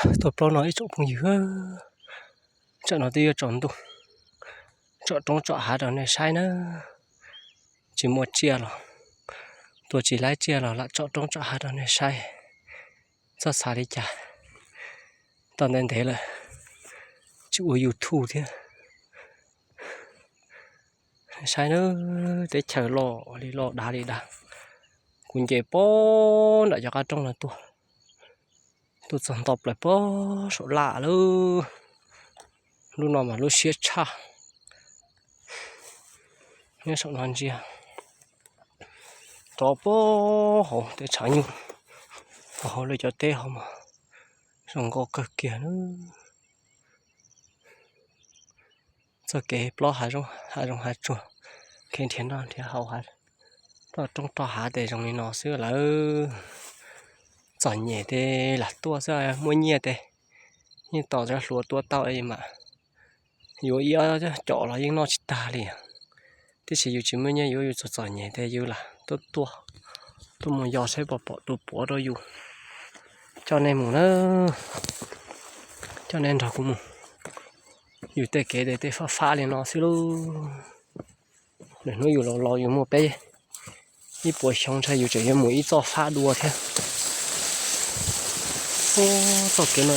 Tuaj plaub no ib tsoom phooj ywg, tsam no twb yuav tsaus ntuj, tsom roob tsom hav rau nej saib na. Tsis muaj tsiaj los, tua tsis laib tsiaj los lam tsom roob tsom hav rau nej saib. Txhob xav li cas, tau ntev ntev lawm tsis ua YouTube thiab. Saib na, teb chaws loj li loj dav li dav. Kuv nce puag nram cov qab roob no tuaj, tuaj txog nto plaws puag saum laj lawm. Lub no mas lub siab tshaj. Nyob saum no ntsia rov puag hauv tej tshav nyuj, hauv lawv cov teb hauv mas zoo nkauj kawg kiag na. Txoj kev plob hav zoov hav tsuag, kev nrhiav noj nrhiav haus, roj roob roj hav tes zoo li no xwb lawm. Txom nyem tes lam tuaj xwb, muaj nyiaj tes yeej tos cov hluas tua tau es mam yuav ib ob com los yeej noj tsis tag li. Tiam sis yus tsis muaj nyiaj yuav, yus txom txom nyem tes yus lam tuaj tuaj, tuaj mus yos saib puas pom tus puav rau yus. Coj nej mus na, coj nej nrog kuv mus. Yus tej kev tes tej fab fab li no xwb lauj. Lwm hnub yus laus laus yus muaj peb ib puas xyoo ntshai yus tseem yuav mus ib txoj fab dua thiab. Txoj kev no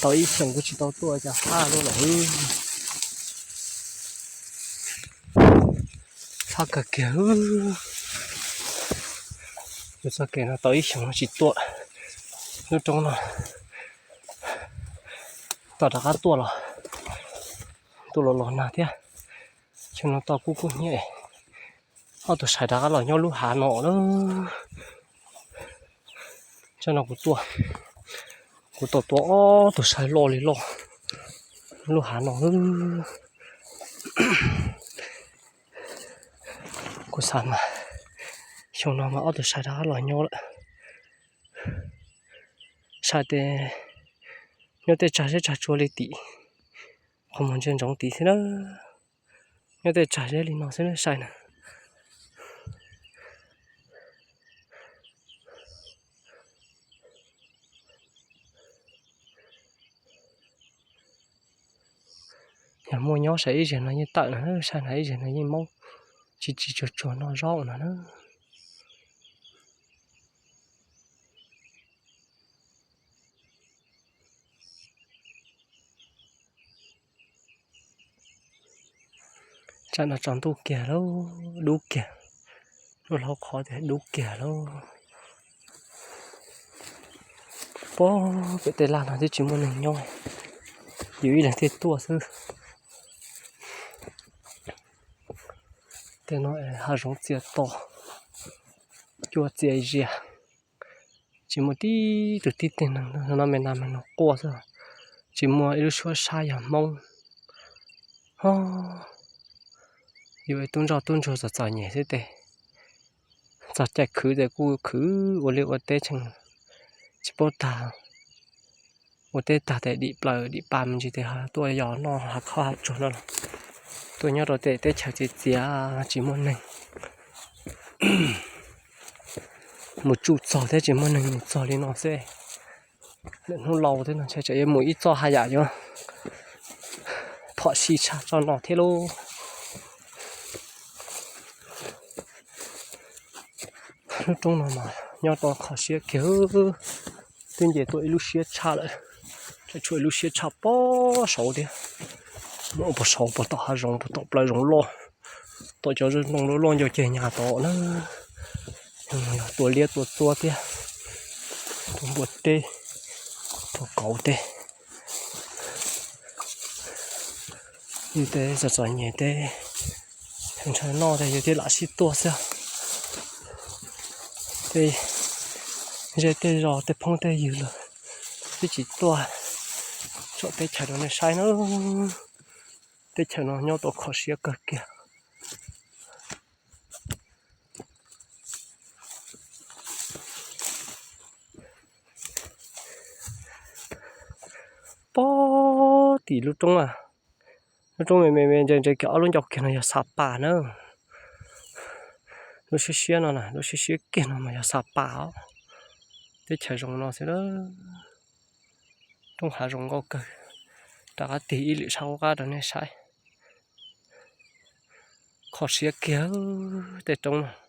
tau ib xyoos kuv tsis tau tuaj cas fab luaj lawm. Fab kawg kiag. Yus txoj kev no tau ib xyoos tsis tuaj lub roob no. Tom rov qab tuaj los, tuaj los los nag thiab. Xyoo no tau kub kub hnyiab, ob tug sai rov qab los nyob lub hav no lawm. Tsam no kuv tuaj, kuv tau tua ob tug sai loj li loj lub hav no. Kuv xav mas xyoo no mas ob tug sai rov qab los nyob lawm. Sai tes nyob tej tsag zeb tsag tsua li tim, qhov muag ntsia ntsoov tid xwb na. Nyob tej tsag zeb li no xwb sai na. Yog muaj nyob sai ib zeg no yeej tawm no, sai no ib zeg no yeej maub tsis tsis tsuag tsuag noj zaub no na. Tsam no tsaus ntuj kiag lauj, dub kiag, lub hlau qhov tias dub kiag lauj. Puag pem tej laj no twb tsis muaj neeg nyob, yus ib leeg thiaj tuaj xwb. Tej no hav zoov txias to, cua txias zias, tsis muaj tib tug tib teg neeg, no me nas me noog quaj xwb, tsis muaj ib lub suab sab yog Hmoob. Yus ib tub ntsoj tub ntsuag txom txom nyem xwb tes, txog caij khwv tes kuj khwv ua liaj ua teb tseem tsis paub tag. Ua teb tag tes dim plaws dim pa me ntsis tes tuaj yos noj hav khaub hav tsuag no los, tuaj nyob rau tej teb chaws txias txias tsis muaj neeg, mus tsuj txog thiab tsis muaj neeg mus txog li no xwb. Lwm hnub laus thiab no ntshai tseem yuav mus ib txoj haj yam yuav phom sij tshaj tso no thiab lauj. Lub roob no mas nyob tau kho siab kiag, twb nce tuaj ib lub siab tshaj lawm, tseem tshuav ib lub siab tshaj puag saud thiab. Puag saud puag tom hav zoov puag tom plaws zoov loj, tom cov ntoo loj loj ncau ceg nyas tod na. Yog tua liab tua txuab thiab, tua npua teb, tua kauv teb. Yus tes txom txom nyem tes ntshaw noj tes yus thiaj lam sib tuaj xwb. Tej zej tej zos tej phooj tej ywg los twb tsis tuaj tsom teb chaws rau nej saib na. Teb chaws no nyob tau kho siab kawg kiag. Puag tim lub roob, lub roob me me me ntse ntse kiag ob lub ncauj kiag no yog Xa Pas na. Lub siab siab no na, lub siab siab kiag no mas yog Xa Pas os. Teb chaws zoo no xwb a. Roob hav zoo nkauj kawg. Rov qab tig ib lwm sab qab rau nej saib. Kho siab kiag tej roob no.